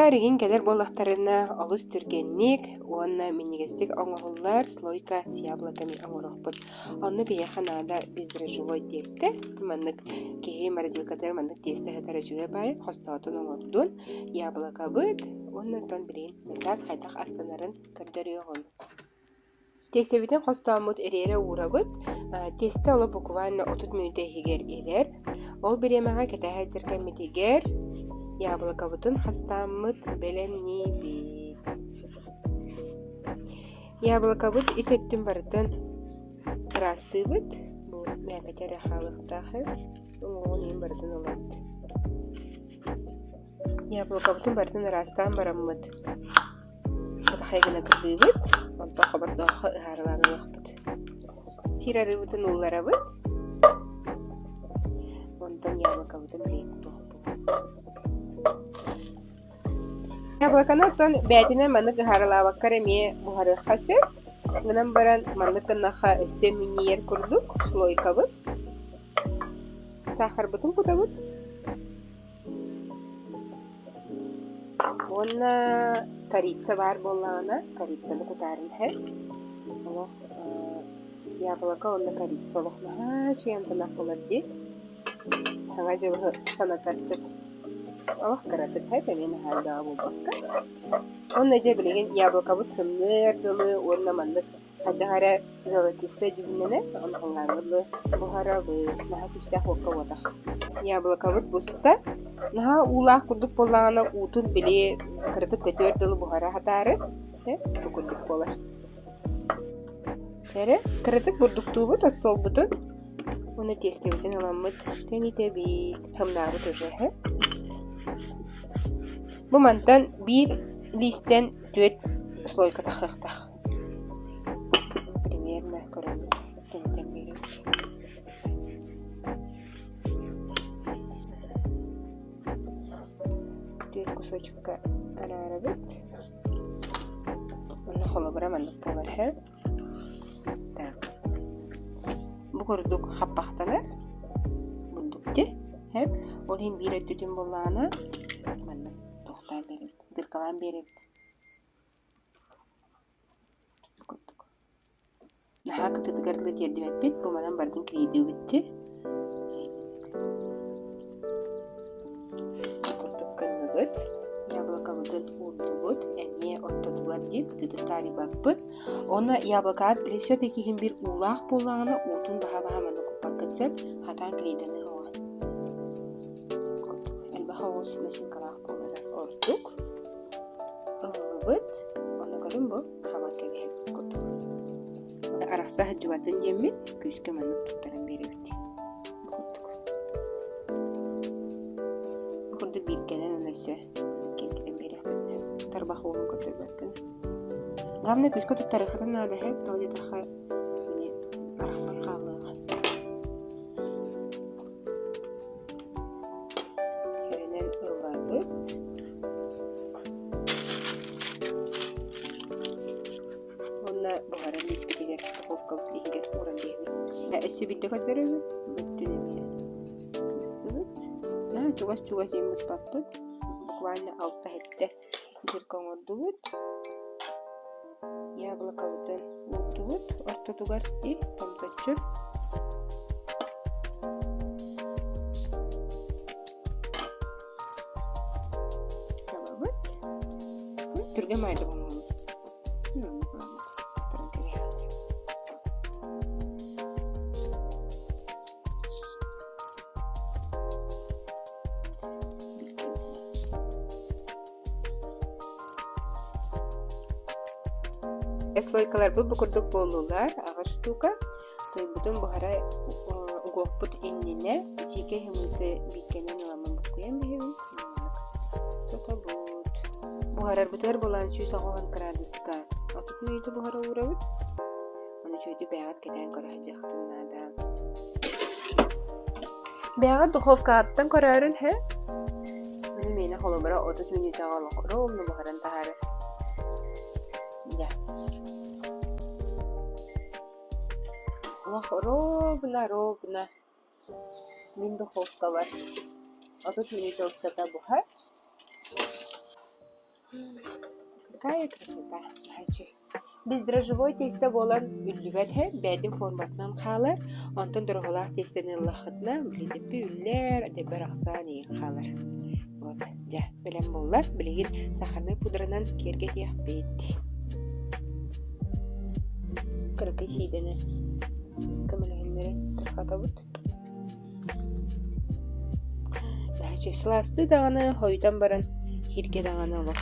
Ыалдьыттар игин кэлэр буоллахтарына олус түргэнник уонна минньигэстик оҥоһуллар слойка с яблоками оҥоруохпут. Онно биһиэхэ наада бездрожжевой тиэстэ. Маннык киһи морозилкатыгар маннык тиэстэ сытар үчүгэй баайы хостоотун оҥордун. Яблокабыт уонна оттон билигин начаас хайдах астанарын көрдөрүөҕүм. Тиэстэбитин хостооммут ириэрэ уурабыт. Тиэстэ олох буквально 30 мүнүүтэ иһигэр ирэр. Ол бириэмэҕэ кэтэһэ сылдьар кэммитигэр яблокабытын хастааммыт бэлэмниибит. Яблокабыт ис өттүн барытын ыраастыыбыт. Бу мээкэтэ эрэ хаалыахтаах уҥуоҕун иһин барытын ылабыт. Яблокабытын барытын ыраастаан бараммыт Хатахай гына кырбыыбыт, онтон хобордооххо ыһаарылаан ылыахпыт. Сир арыыбытын уулларабыт, онтон яблокабытын билигин кутуохпут. Яблоканы оттон бээтинэн маннык ыһаарылаабакка эрэ эмиэ буһарыахха сөп. Гынан баран маннык гыннахха өссө минньийэр курдук слойкабыт. Сахарбытын кутабыт. Уонна корица баар буоллаҕына, корицаны кутаарын иһэр. Олох яблоко уонна корица олох наһаа үчүгэй амтаннаах буолар дии. Саҥа дьылы санатар сыт. Олох кыратык иһэр, эмиэ наһаа элбэҕи буолбакка. Уонна дьэ билигин яблокобыт сымныар дылы уонна маннык Хайдах эрэ золотистая дьүһүннэнэр, онтон буһарабыт, наһаа күүстээх уокка уотах. Яблокобыт буста. Наһаа уулаах курдук буоллаҕына уутун били кыратык көтүөр дылы буһара сатаары, бу курдук буолар. Эрэ кыратык бурдуктуубут остуолбутун уонна тиэстэбитин ыламмыт тэнитэбит, һымнаабыт уже Бу мантан биир лиистэн түөрт слойка тахсыахтаах. Примерно көрөммүт тэнитэн биэрэбит. Түөрт кусочекка араарабыт. Уонна холобура маннык буолар һэ. Так. Бу курдук хаппахтанар. Бурдук дии. Һэ. Ол иһин биир өттүтүн буоллаҕына маннык туохтаан биэрэбит, дыркалаан биэрэбит. Курдук. Наһаа кытыытыгар дылы тиэрдибэппит, бу манан барытын кирийдибит дии. Курдук гынныбыт. Яблокобытын уурдубут. Эмиэ ортотугар дии кытыытын таарыйбаппыт. Уонна яблокаҕыт били все-таки иһин биир уулаах буоллаҕына уутун баһа-баһа манна куппаккыт сөп. Хатаан клейданы оҕо. Курдук. Элбэх оҕус начинкалаах буолара ордук. Ыллыбыт, ону көрүн бу хабан кэбиһэбит курдук. Арахса сылдьыбатын диэммит күүскэ маннык туттаран биэрэбит. Бу курдук. Бу курдук бииргэнэн аны өссө киэргэтэн биэриэхпит. Тарбах уолун көрдөрбөккүн. Главное күүскэ туттарыаххытын наада иһэ, тоҕо диэтэххэ арахсан хаалыаҕа. Тэринэн ылларбыт. Уонна буһаран испитигэр духовкабыт иһигэр ууран биэрэбит. Өссө биирдэ көрдөрөбүт. Бүттүн эмиэ быстыбыт. Наһаа чугас-чугас иһин быспаппыт. Буквально алта-сэттэ дырка оҥордубут. Яблокобытын уурдубут ортотугар и томточчу сабабыт. Түргэн маайдык оҥоробут. Слойкаларбыт бу курдук буоллулар, аҕыс штука. Тойбутун буһара угуохпут иннинэ сиикэй хымыыты бииккэнэн ыламмын буккуйан биһэбин. Сотобут. Буһарарбытыгар булаан 180 кыраадыска 30 мүнүүтэ буһара уурабыт. Ону үчүгэйдик бэйэҕит кэтээн көрө сылдьыаххытын наада. Бэйэҕит духовкаҕыттан көрөөрүн һэ? Мин миэнэ холобура 30 мүнүүтэҕэ олоҕурум, буһаран таһаарар. Дьэ. Олох ровно, ровно мин духовкабар 30 мүнүүтэ устата буһар. Какая красота! Бездрожжевой тиэстэ буолан үллүбэт иһэ бэйэтин форматынан хаалар, онтон дорожолаах тиэстэни ыллаххытына билигин үллэр, дэбэр ахсаан иһин хаалар. Вот, дьэ, бэлэм буоллар, билигин сахарнай пудранан киэргэтиэхпит. Кыракый сиидэнэн көмөлөһүннэрэн тарҕатабыт. Сылаастыы даҕаны хойутан баран иһиргэ даҕаны олох.